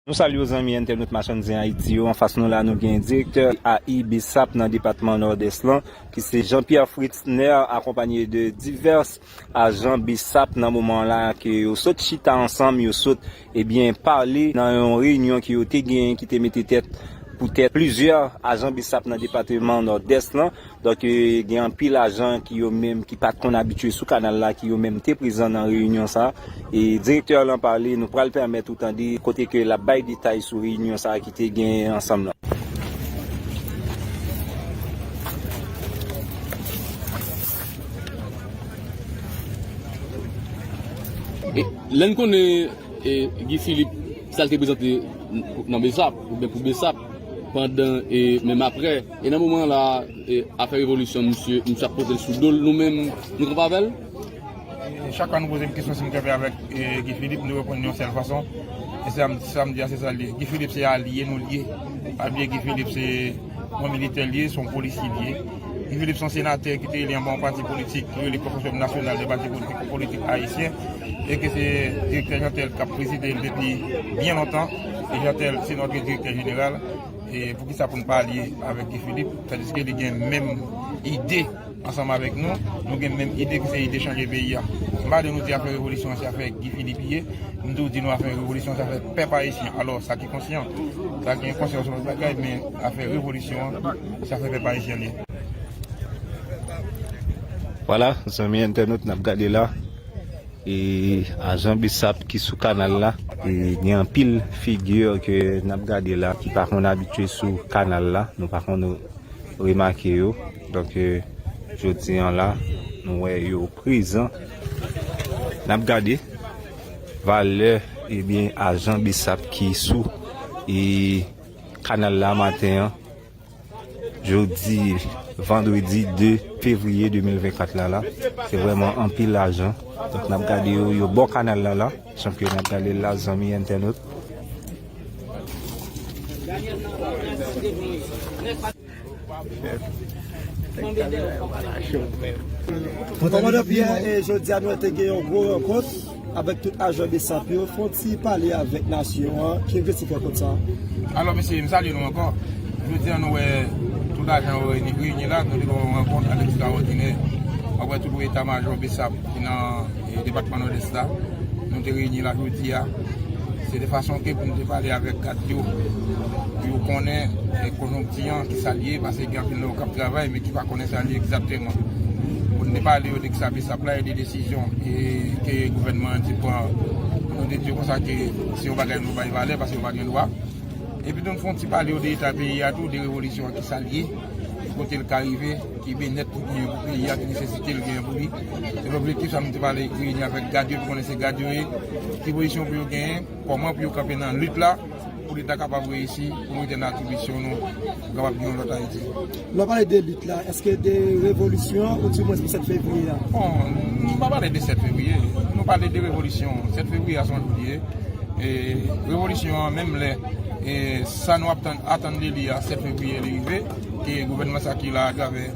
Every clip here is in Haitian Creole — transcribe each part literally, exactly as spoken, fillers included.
Nou salye w, zanmi entènot Machann Zen Ayiti yo. Anfas nou la, nou gen direktè A I BSAP nan depatman Nòdès lan, ki se Jean Pierre Fritzner, akonpanye de divès ajan BSAP nan moman la, ke yo sot chita ansanm, yo sot, ebyen, pale nan yon reyinyon ke yo te genyen, ki te mete tèt pou tèt plizyè ajan BSAP nan depatman Nòdès lan. Donk, e, gen anpil ajan ki yo menm ki pa t konn abitye sou kanal la, ki yo menm te prezan nan reyinyon sa. E direktè lan pale, nou pral pèmèt ou tande kote ke l ap bay detay sou reyinyon sa ki te gen ansanm lan. E, lè n konnen, e, Guy Philippe, sa l te prezante nan BSAP, oubyen pou BSAP, pandan, e, menm apre, e nan moman la, e, afè revolisyon, misye, misye ap pote l sou do l, nou menm, nou kanpe avè l? E, chak fwa nou poze m kesyon si m kanpe avèk, e, Guy Philippe, nou reponn yon sèl fason. E sa m, sa m di a, se sa l ye. Guy Philippe, se alye nou l ye. Pa bliye, Guy Philippe, se yon militè l ye, se yon polisye l ye. Guy Philippe se yon senatè ki te eli anba yon pati politik ki rele Konsosyòm Nasyonal de Pati Politik, Politik Ayisyen, e ke se direktè Jeantel k ap prezide l depi byen lontan. E Jeantel se notre direktè jeneral. E poukisa pou n pa alye avèk Guy Philippe, tandiske li gen menm ide ansanm avèk nou, nou gen menm ide ki se ide chanje peyi a. M pa di nou di afè revolisyon an se afè Guy Philippe ye, m tou di nou afè revolisyon se afè pèp ayisyen. Alò, sa ki konsyan, sa ki enkonsyans se lòt bagay, men afè revolisyon an, se afè pèp ayisyen li ye. Vwala, zanmi entènot, n ap gade la. E ajan BSAP ki sou kanal la, e gen anpil figi ke n ap gade la ki pa konn abitye sou kanal la, nou pa konn remake yo. Donk, e, jodi an la, nou wè yo prezan. N ap gade valè, ebyen, ajan BSAP ki sou, e, kanal la maten an. Jodi, vandredi de fevriye de mil vennkat la, la, se vrèman anpil ajan. Donk, n ap gade yo, yo bò kanal la, la. Jan ke n ap gade l la, zanmi entènot. Kòmandan Pierre, e jodi a nou te gen yon gwo rankont avèk tout ajan BSAP yo. Fè yon ti pale avèk nasyon an, ki objektif rankont sa a? Alò, mesye, m salye nou ankò. Jodi a, nou wè tout ajan yo reyini, reyini la, nou te gen yon rankont ekstraòdinè. W ap wè tout eta majò BSAP ki nan, e, depatman Nòdès la. Nou te reyini la jodi a. Se de fason ke pou nou te pale avèk gad yo, pou yo konnen, e, konjonkti an, ki sa l ye, paske gen anpil nan yo k ap travay, men ki pa konnen sa l ye egzakteman. Pou nou te pale yo de kisa BSAP la, e de desizyon, e, ke gouvènman an te pran. Pou nou te di yo konsa ke se yon bagay nou bay valè, paske yo pa gen dwa. Epi tou, nou fè yon ti pale yo de eta peyi a tou, de revolisyon an, ki sa l ye, ki kote l ka rive, ki byenèt pou genyen pou peyi a, ki nesesite l genyen pou li. Se objektif sa nou te pale, reyini avèk gad yo, pou konnen se gad yo ye, ki pozisyon pou yo genyen, kòman pou yo kanpe nan lit la, pou lit la kapab reyisi, pou nou rete nan atribisyon nou, pou kapab gen yon lòt Ayiti. Lè w pale de lit la, èske de revolisyon ou di mwens pou sèt fevriye a? Bon, nou pa pale de sèt fevriye, nou pale de revolisyon. Sèt fevriye a se yon jou l ye. E revolisyon an, menm lè, e sa nou ap tann, atann de li a, sèt fevriye li rive, ke gouvènman sa ki la atravè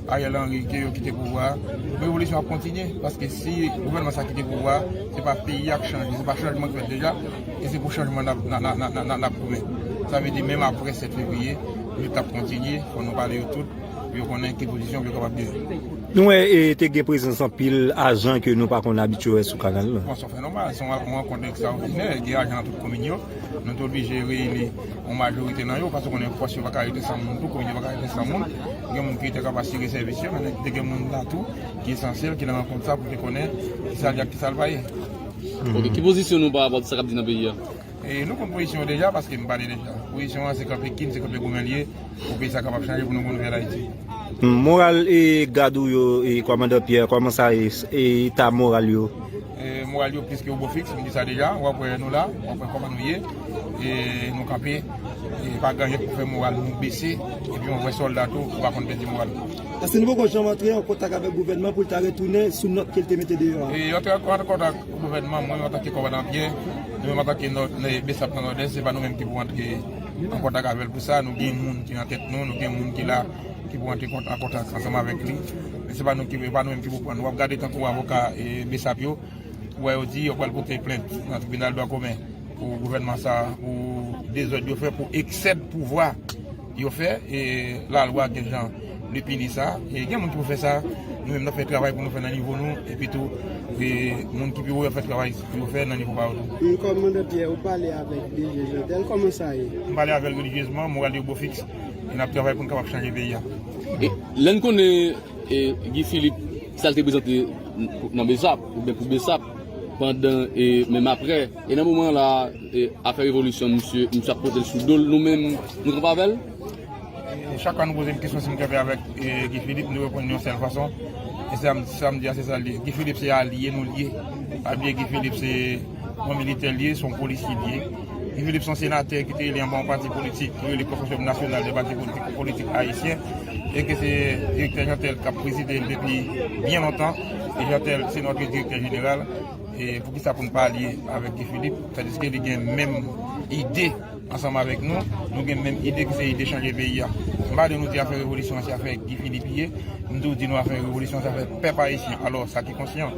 Ariel Henry, ke yo kite pouvwa a, revolisyon ap kontinye, paske si gouvènman sa kite pouvwa a, se pa peyi a k chanje, se pa chanjman k fèt deja, e se pou chanjman n ap, n ap, n ap, n ap, n ap goumen. Sa vle di, menm apre sèt fevriye, lit ap kontinye, fò nou pale yo tout, pou yo konnen ki pozisyon pou yo kapab genyen. Nou wè, e, te gen prezans anpil ajan ke nou pa konn abitye wè sou kanal la. Bon, sa fè nòmal, se yon, yon rankont ekstraòdinè, gen ajan nan tout komin yo. Nou te oblije reyini yon majorite nan yo, paske konnen pòs yo pa ka rete san moun tou, komin yo pa ka rete san moun. Gen moun ki te kapab asire sèvis yo, men te gen moun la tou, ki esansyèl, ki nan rankont sa pou te konnen kisa l ye ak kisa l pa ye. Ok, ki pozisyon nou pa rapò a sa k ap di nan peyi a? E nou konn pozisyon yo deja, paske m pale deja. Pozisyon an se kanpe kin, se kanpe goumen l ye, pou peyi sa kapab chanje, pou nou gon nouvèl Ayiti. Moral e gad ou yo, e kòmandan Pierre, kòman sa ye, e eta moral yo? E moral yo plis ke obò fiks, m di sa deja, w ap wè nou la, w ap wè kòman nou ye. E nou kanpe, e pa gen anyen k pou fè moral nou bese, epi w ap wè sòlda tou, ou pa konn pèdi moral. Èske nou poko janm antre an kontak avèk gouvènman pou l ta retounen sou nòt ke l te mete deyò a? E antre an kontak gouvènman, mwen, antanke kòmandan Pierre, nou menm antanke nò-, nè-, BSAP nan Nòdès, se pa nou menm ki pou antre an kontak avè l pou sa. Nou gen moun ki nan tèt nou, nou gen moun ki la, ki pou antre kont-, an kontak ansanm avèk li. Men se pa nou ki, se pa nou menm ki pou pran. W ap gade tankou avoka, e, BSAP yo, ou wè yo di yo pral pote plent nan tribinal dwa komen. Pou gouvènman sa, pou dezòd yo fè, pou eksè de pouvwa yo fè, e lalwa gen jan li pini sa. E gen moun ki pou fè sa, nou menm n ap fè travay pou nou fè nan nivo nou, epi tou, e moun ki pi wo yo ap fè travay pou yo fè nan nivo pa yo tou. Kòmandan Pierre, ou pale avèk D G Jeantel, kòman sa ye? M pale avè l relijyezman, moral li bò fiks, e n ap travay pou n kapab chanje peyi a. E lè n konnen, e, Guy Philippe, sa l te prezante nan BESAP, oubyen pou BESAP, pandan, e menm apre, e nan moman la, e, afè revolisyon, misye, misye ap pote l sou do l, nou menm, nou kanpe avè l? E chak fwa nou poze m kesyon si m kanpe avèk, e, Guy Philippe, nou reponn yon sèl fason. E sa m, sa m di a, se sa l ye. Guy Philippe se alye nou l ye. Pa bliye Guy Philippe se yon militè l ye, se yon polisye l ye. Guy Philippe se yon senatè ki te eli anba yon pati politik ki rele Konsosyòm Nasyonal de Pati Politik, Politik Ayisyen, e ke se direktè Jeantel k ap prezide l depi byen lontan. E Jeantel se notre direktè jeneral. E poukisa pou n pa alye avèk Guy Philippe, tandiske li gen menm ide ansanm avèk nou, nou gen menm ide ki se ide chanje peyi a. M pa di nou di afè revolisyon an se afè Guy Philippe ye, m tou di nou afè revolisyon an se afè pèp ayisyen. Alò, sa ki konsyan,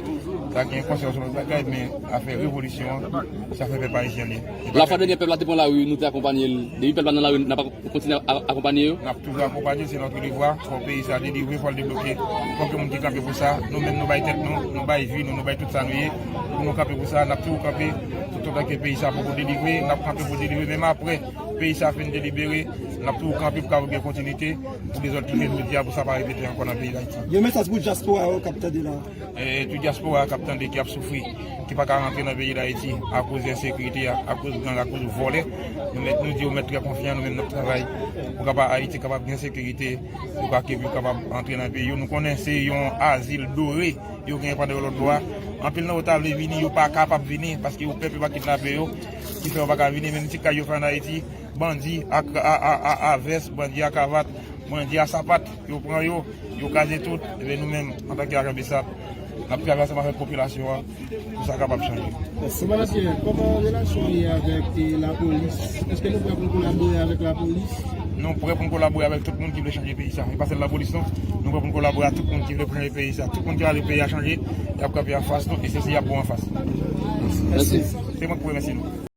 sa ki enkonsyans se yon lòt bagay, men afè revolisyon an, se afè pèp ayisyen li ye. Lafwa dènye pèp la te pran lari, nou te akonpanye l. Depi pèp la nan lari, n ap kontinye a-, akonpanye yo. N ap toujou akonpanye, se notre devoir. Fò peyi sa delivre, fò l debloke. Fò gen moun ki kanpe pou sa. Nou menm, nou bay tèt nou, nou bay vi nou, nou bay tout sa nou ye. Pou nou kanpe pou sa, n ap toujou kanpe. Toutotan ke peyi sa poko delivre, n ap kanpe pou delivre. Menm apre peyi sa fin delibere, n ap toujou kanpe pou kapab gen kontinite, pou dezòd ki gen jodi a, pou sa pa repete ankò nan peyi Dayiti. Yon mesaj pou dyaspora yo k ap tande la. E, tout dyaspora k ap tande, ki ap soufri, ki pa ka rantre nan peyi Dayiti akoz ensekirite a, akoz gang, akoz vòlè. Nou mèt, nou di yo mèt trè konfyan, nou menm n ap travay pou kapab Ayiti kapab gen sekirite, pou ka, ke yo kapab antre nan peyi yo. Nou konnen se yon azil dore yo genyen pandan yo lòtbò a. Anpil nan yo ta vle vini, yo pa kapab vini, paske yo pè pou yo pa kidnape yo, ki fè yo pa ka vini. Menm ti kay yo fè ann Ayiti, bandi a, a, a, a, a vès, bandi a kravat, bandi a sapat, yo pran yo, yo kraze tout. Ebyen, nou menm, antanke ajan BESAP, n ap travay ansanm avèk popilasyon an pou sa kapab chanje. Kòmandan Pierre, kòman relasyon an ye avèk, e, lapolis? Èske nou prè pou n kolabore avèk lapolis? Nou prè pou n kolabore avèk tout moun ki vle chanje peyi sa. E pa sèl lapolis, non. Nou prè pou n kolabore ak tout moun ki vle chanje peyi sa. Tout moun ki vle peyi a chanje, y ap kanpe anfas nou, e se, se y ap bon anfas. Mèsi. Se mwen ki pou remèsye nou.